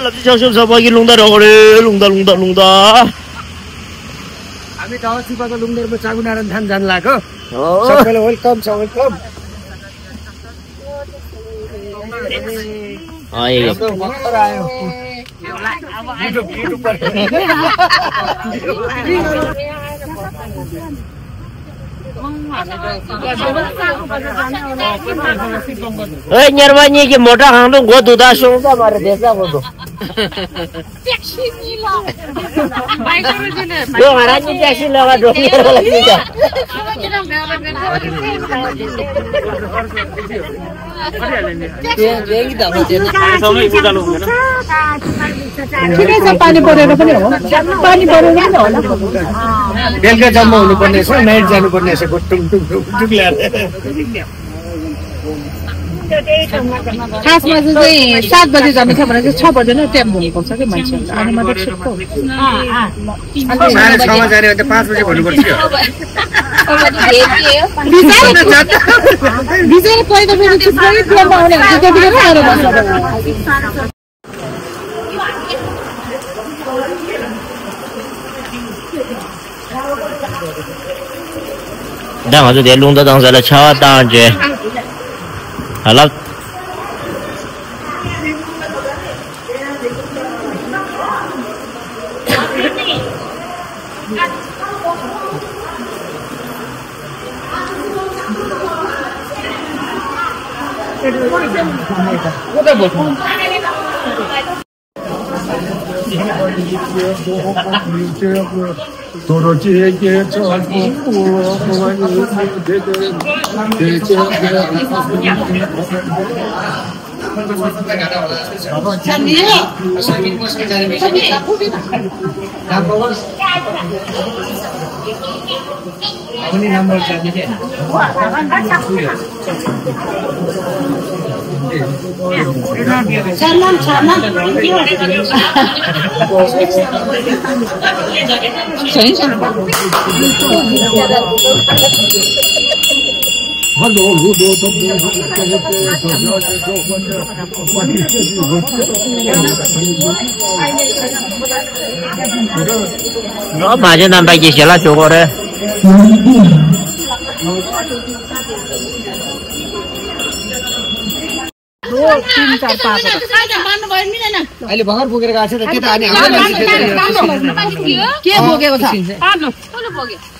lập tức cho sao bao nhiêu lùng ta rồi lùng ta हामी त अस्तिबाट लुङदरमा चागुनारायण थान जान लाग्यो सबैलाई वेलकम छ वेलकम भर्खर आयो nyarwanya ki moda hang dong gua tuh dasung sama desa gua tuh. Yo ngaranya taksi lewat dong lagi kan. पानी परेर पनि हो पानी परेर पनि होला बेलुका जम्मा हुनुपर्ने छ नाइट जानुपर्ने छ टुङ टुङ टुङ ल्याएर खासमा चाहिँ 7 बजे जानु छ भने चाहिँ 6 बजे नै टाइम हुनुपर्छ के मान्छेहरु अनि मात्र छिटो साढे 6 मा जाने भने 5 बजे भन्नुपर्छ बिजै पहिलो फेरि चाहिँ प्लेनमा आउने हुन्छ त्यतिखेर आएर बस्छ đang ở đây luôn đang giờ là cho tao chứ hả lắm 도로 지게 저고 nó mà cho nên bây giờ sẽ là chỗ của đây अहिले भर्खर पुगेर गएको छ त के त अनि के बोकेको छ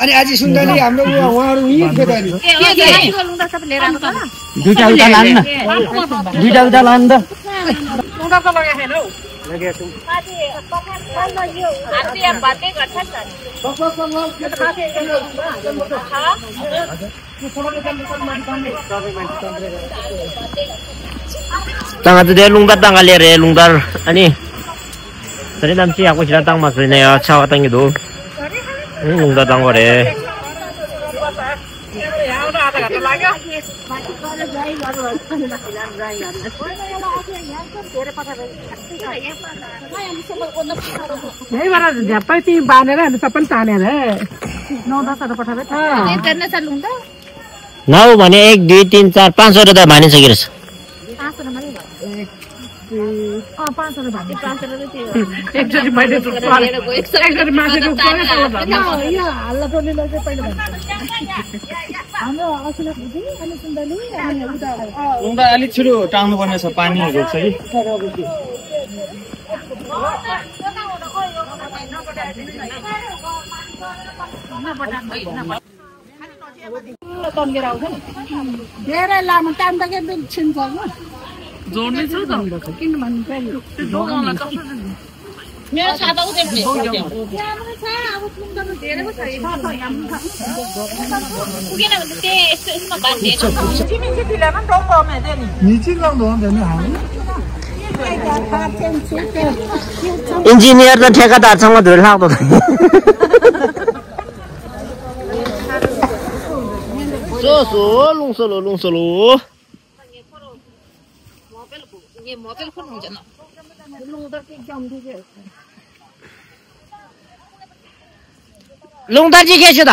अनि आज सुन्दरी हाम्रो उहाँहरु यही थियो त अनि दुईटा उता लान न दुईटा उता लान त उडाको लगे छैन हौ लगे छु tang atu dia lungtar tang kali re lungtar ani tadi nanti aku sudah tang masuknya ya cawa tang itu lungtar tang kore यही बार झ्याप्पै ती बानेर अनि सबै तानेर 9-10 वटा पठाबे गर्ने छ लुङ्गा नाउ भने 1 2 3 4 5 वटा त मानिसकेको छ 500 भाइ 500 एकचोटी मैले एकचोटी माछा हल्ला टोली लगे पहिला हाम्रो असला बुझी अनि सुन्दली अनि उता लुङ्गा अलि छिटो टाउनु पर्ने छ पानीहरु छ कि तन्केर आउँछ नि धेरै लामो टाइम त के छिन्छ जोड्नै छ त किन भन्छ मेरो छाता उतै छ अब सुन्दर धेरै छ पुगेन भने त्यो यसमा बाँधिएर तिमी के दिलामा टोपो मेदे नि निचे गाउँ भने नि हाउ इन्जिनियर र ठेकेदारसँग धुर लाग्दो so lungsolo मोबाइल फोन हुन्छ न lungtar ji ke छ त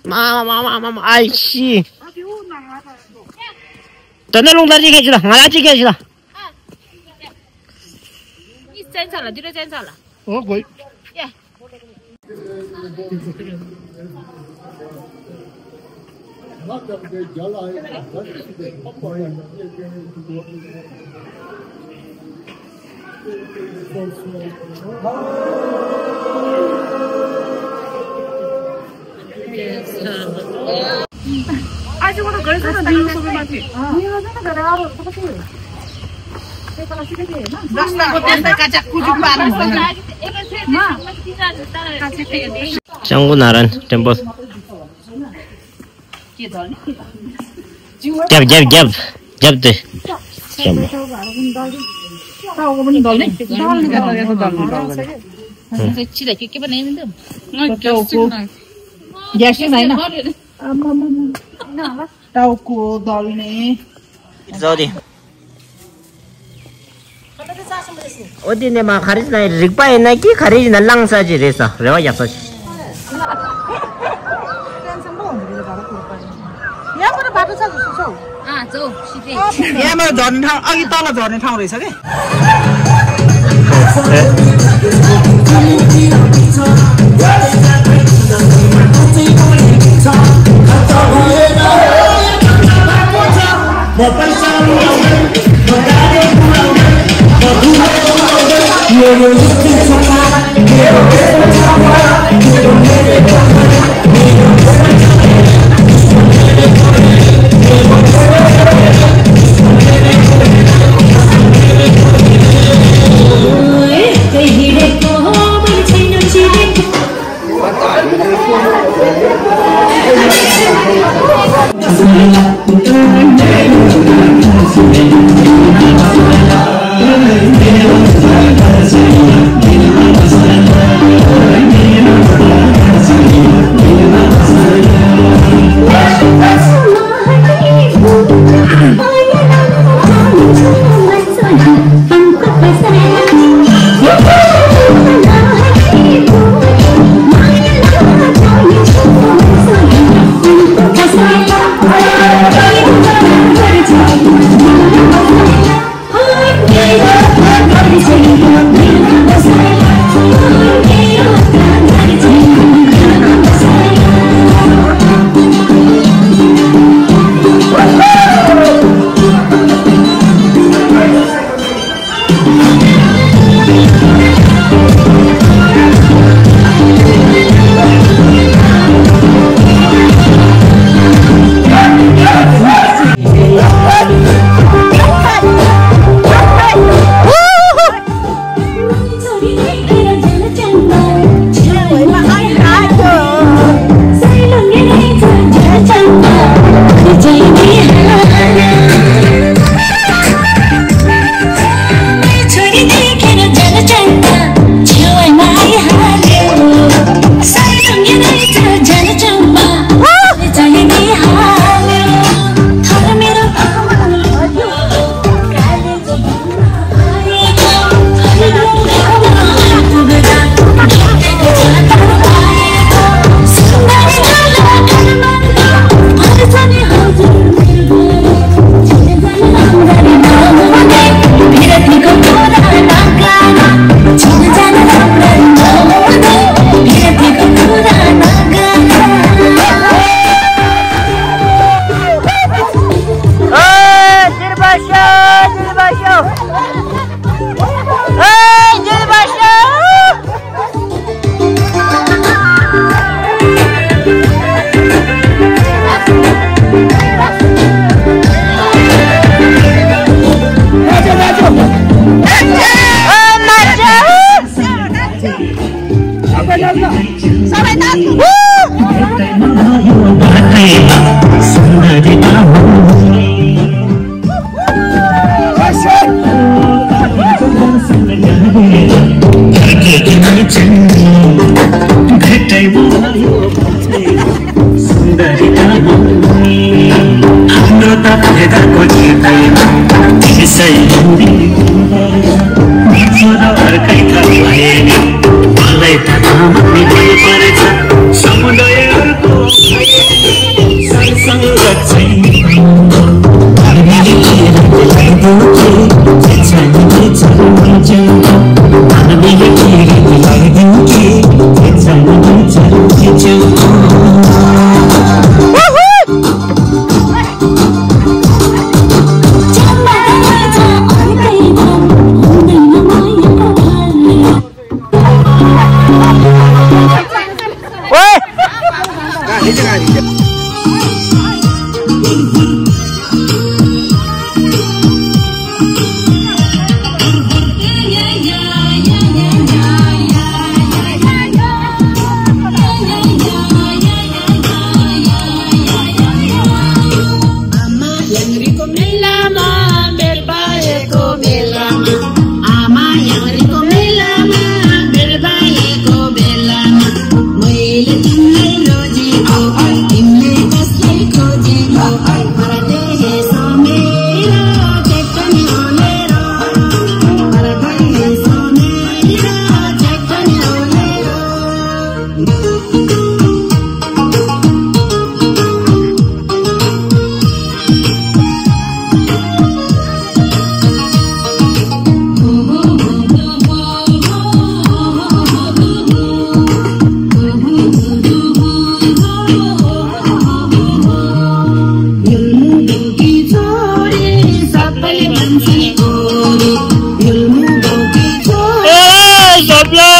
mama aishi tanda lungtar ji ke छ त ngala ji ke छ त चाहिन्छ होला दुईटा चाहिन्छ होला हो कोही ए आजबाट गएछ त दिनु सबै माथि Canggu naran tempo. Jab deh. के बनाइदिनु टाउको दल्ने Zaudi. Odi ne ma kharis na rigpa na ki kharis na lang sa ji resa rewa yak sa. यहाँबाट बाटो छ जस्तो छ जाऊ सिधै यहाँबाट झर्ने ठाउँ अघि तल झर्ने ठाउँ रहेछ के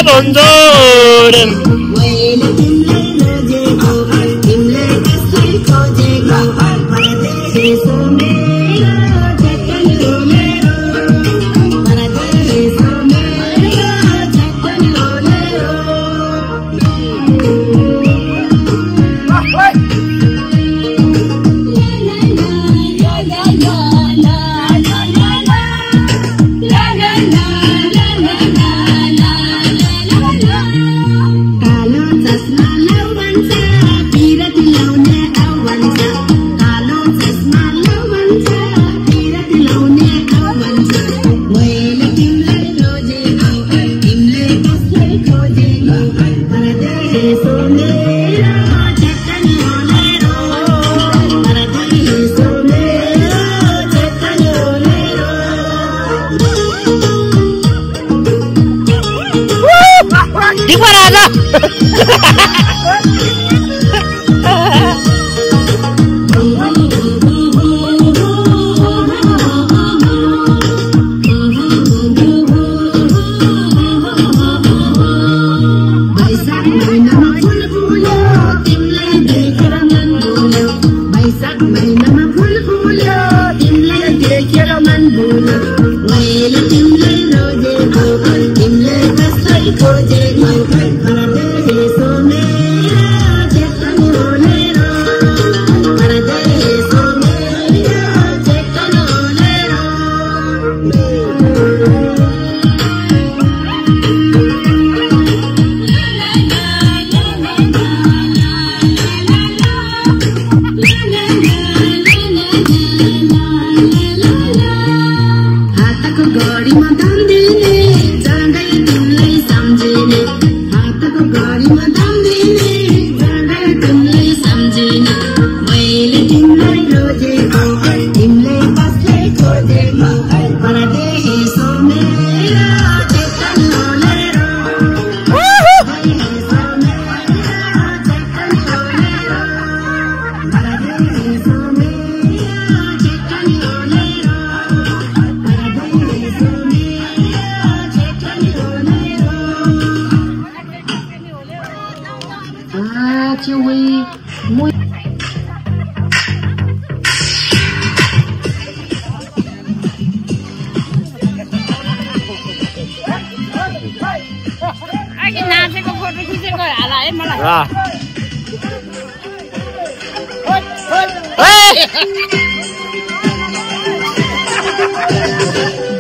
भन्जोडम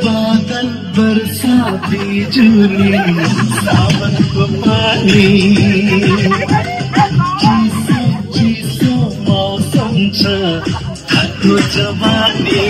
बादल बरसा बिजुली सावनको पानी चिसो मौसम छ थाको जवानी